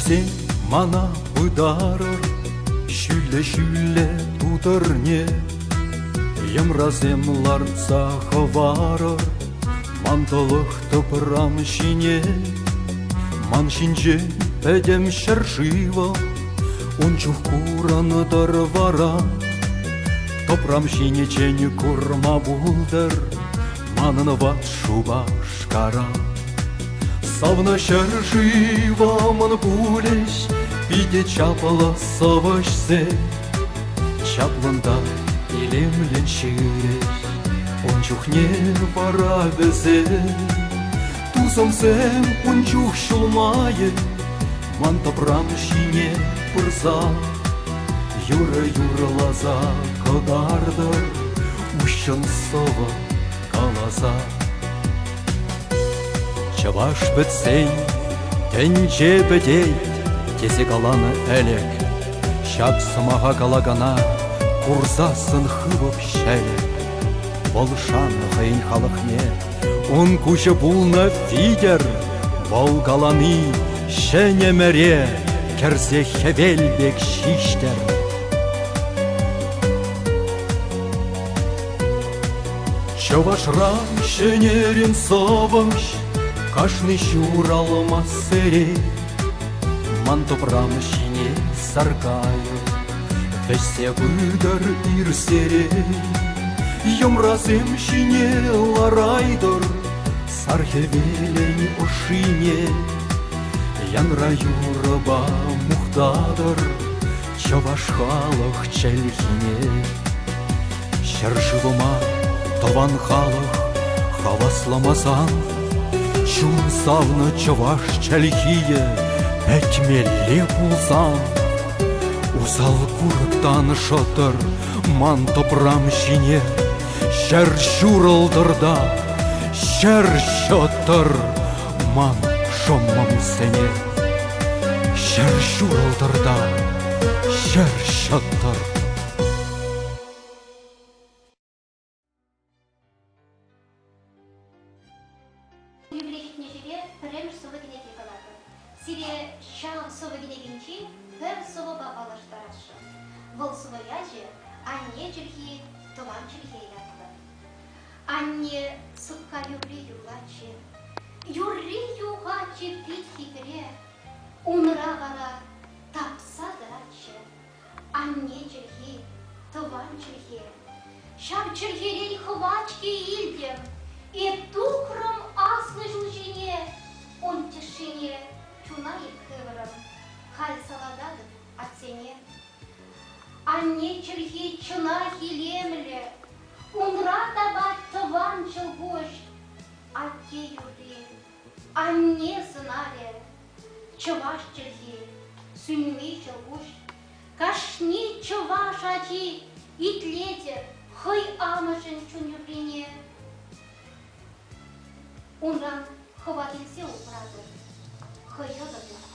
Вилсен мана пытарӑр ҫӳллӗ-ҫӳллӗ тутӑрне, Йӑмрасем лартса хӑварӑр ман тӑлӑх тӑпрам ҫине. Ман ҫинчен пӗтӗм ҫӗршывӑм ун чух курӑнтӑр вара. Тӑпрам ҫинчен курма пултӑр манӑн ват Шупашкара. Савнӑ ҫӗршывӑмӑн пулӗҫ питӗ чаплӑ сӑвӑҫсем. Чаплӑн та илемлӗн ҫырӗҫ ун чухне вара вӗсем. Тусӑмсем ун чух ҫулмайӗ ман тӑпрам ҫине пырса. Юрӑ юрласа кӑтартӑр уҫҫӑн сӑвӑ каласа. Чӑваш пӗтсен тӗнче пӗтет тесе каланӑ ӗлӗк. Ҫак сӑмаха калакана курсассӑн хывӑп ҫӗлӗк. Вӑл шаннӑ хӑйӗн халӑхне, ун куҫӗ пулнӑ витӗр. Вӑл калани ҫӗн ӗмӗре кӗрсе хӗвел пек ҫиҫтӗр. Чӑвашра ҫӗнӗрен сӑвӑҫ кашни ҫуралмассерен ман тӑпрам ҫине саркайӑк вӗҫсе пытӑр ирсерен. Йӑмрасем ҫине ларайтӑр сар хӗвелӗн ӑшшине, янра юрӑпа мухтатӑр чӑваш халӑх чӗлхине. Ҫӗршывӑма тӑван халӑх хавасламасан чун савнӑ чӑваш чӗлхийӗ пӗтмелле пулсан усал курӑктан шӑтӑр ман тӑпрам ҫине ҫӗр ҫурӑлтӑр та ҫӗр ҫӑтӑр ман шӑммӑмсене. Ҫӗр ҫурӑлтӑр та ҫӗр ҫӑттӑр. Юбилей ҫитнӗ ҫӗре пӗрремӗш сӑвӑ кӗнеки калатӑп. Сире ҫав сӑвӑ кӗнекинчи пӗр сӑвӑпа паллаштарасшӑн. Вӑл сӑвӑ ячӗ Анне чӗлхи тӑван чӗлхе ятлӑ. Анне сӑпка юрри юрлатчӗ. Юрри юхатчӗ пит хитре. Унра вара тапса тӑратчӗ Анне чӗлхи, тӑван чӗлхе. Ҫав чӗлхерен хӑвачки илтӗм. Эп тухрӑм аслӑ ҫул ҫине, ун тӗшшине чуна эп хыврӑм. Халь салататӑп атьсене. Анне чӗлхи чӑнах илемлӗ, унра тапать тӑван ҫӑлкуҫ. Атте юрри, анне сӑнарӗ, чӑваш чӗлхи, сӳнми ҫӑлкуҫ. Кашни чӑваш ачи итлетӗр хӑй амӑшӗн чун юррине. Унран хӑват илсе упратӑр, хӑй ӑсӑрлӑх.